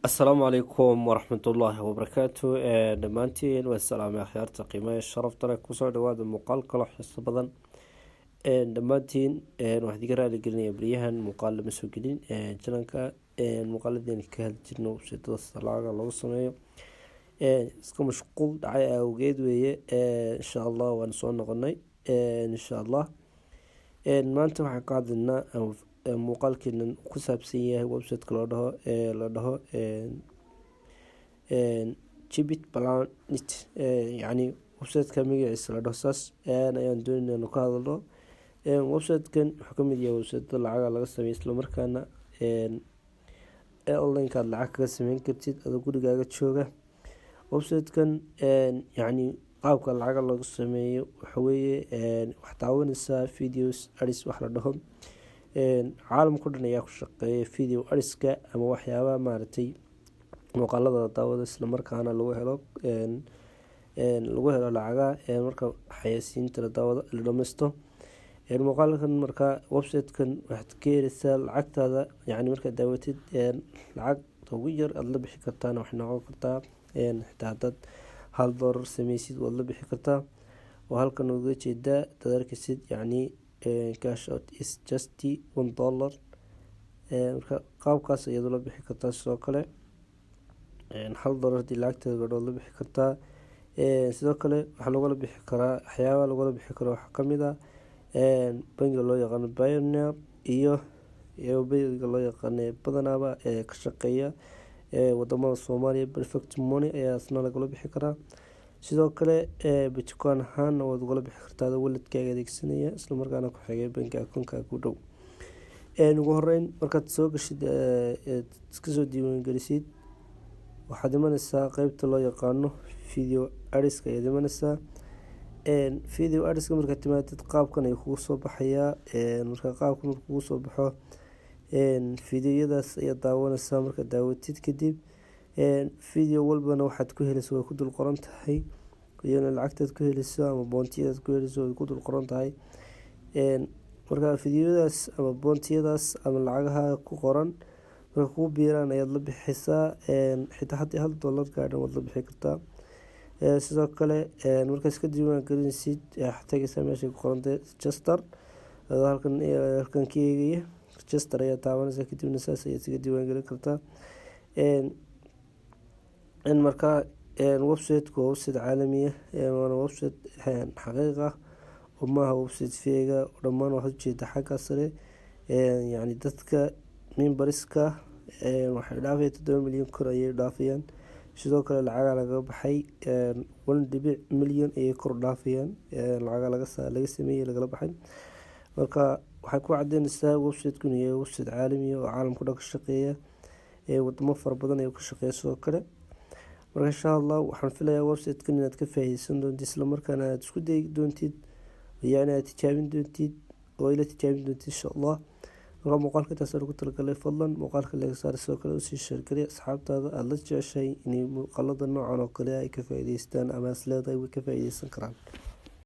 Asalaamu calaykum waraxmatullaahi wabarakaatu. Dhammaantiin waa salaamay akhyaarta qiimaha sharafta leh. Kusoo dhawaada muuqaal kaloo xiiso badan. Dhammaantiin waxaan idiga raali gelinaya baryahan muuqaal lama soo gelin channelka. Muuqaaladeen ka hadli jirno website-da lacagaha loogu sameeyo iska mashquul dhacay awgeed weeye. Insha Allah waan soo noqonay insha Allah. Maanta waxaan ka hadlaynaa, muuqaalkeenan ku saabsan yahay, website-ka loo dhaho la dhaho Chibit Planet, yacni website-ka magaciisa la dhaho saas ayaan doonayna inuu ka hadalno. Website-kan wuxuu kamid yahay website-da lacagaha laga sameeyo, islamarkaana online-ka aad lacag kaga sameyn kartid adoo gurigaaga jooga. Website-kan yacni qaabka lacaga looga sameeyo waxa weeye, waxaad daawanaysaa videos ads wax la dhaho. Caalamka o dhan ayaa ku shaqeeya video ads-ka ama waxyaabaha maaragtay muuqaalada daawada, islamarkaana lagu helo lacagaha marka xayeysiinta la daawado la dhameysto muuqaalkan. Marka website-kan waxaad ka heleysaa lacagtaada, yacni markaad daawatid lacagta ugu yar aada la bixi kartaana waxay noqon kartaa, xitaa haddaad $1 sameysid waad la bixi kartaa. Oo halkan uga jeedaa hadaad arkeysid, yacni cash out is just $1. Marka qaabkaas ayaad ula bixi kartaa. Sidoo kale $1 hadii lacagteeda gadho waad la bixi kartaa. Sidoo kale waxaa lagula bixi karaa, waxyaabaha lagula bixi karo waxaa kamid ah bangiga loo yaqaano Payoneer iyo bangiga loo yaqaano badanaaba ee ka shaqeeya wadamada Soomaaliya, Perfect Money ayaa isna lagula bixi karaa. Sidoo kale Bitcoin ahaana waad ugala bixi kartaa adoo walletkaaga adeegsanaya, islamarkaana ku xigay banki akoonkaaga ku dhow. Ugu horeyn markaad soo gashid, iska soo diiwaangelisid, waxaad imaneysaa qeybta loo yaqaano video ads-ka ayaad imaneysaa. Video ads-ka markaad timaadid, qaabkan ayuu kugu soo baxayaa. Marka qaabka markuu kugu soo baxo, videoyadaas ayaad daawaneysaa. Markaad daawatid kadib, video walbana waxaad ku heleysa way ku dul qoran tahay, iyana lacagtaad ku heleyso ama point-iyadaad ku heleyso way ku dul qoran tahay. Marka videoyadaas ama point-iyadaas ama lacagaha ku qoran marka kugu biiraan ayaad la bixeysaa. Xitaa haddii $1 gaadhan waad la bixi kartaa. Sidoo kale markaad iska diiwaan gelinaysid, waxaad tagaysaa meeshay ku qorantay register, adoo halkan ka eegaya. Register ayaa taabanaysaa, kadibna saas ayaad iskaga diiwaan gelin kartaa. Marka website-ku waa website caalamiya, waana website xaqiiq ah oo maaha website fake ah. Dhammaan waxaad ujeeda xagga sare, yacni dadka members-ka waxay dhaafaya 7 milyan kor ayay dhaafayaan. Sidoo kale lacagaa lagaga baxay 1 dhibic milyan ayay kor dhaafayaan, lacagaa laga sameeyey lagala baxay. Marka waxay ku cadeyneysaa website-ku inuu yahay website caalamiya oo caalamka dhan ka shaqeeya, wadamo fara badan ayuu ka shaqeeya sidoo kale. Marka insha Allah waxaan filayaa website-kan inaad ka faa'iideysan doontid, islamarkaana aad isku dayi doontid, yacni aad tijaabin doontid oo ila tijaabin doontid insha Allah. Marka muuqaalka intaas lagu talagalay. Fadlan muuqaalka laga saar, sidoo kale usii share gari asxaabtaada aada la jeceshahay inay muuqaalada noocan oo kale ay ka faa'iideystaan ama is leedahay way ka faa'iideysan karaan.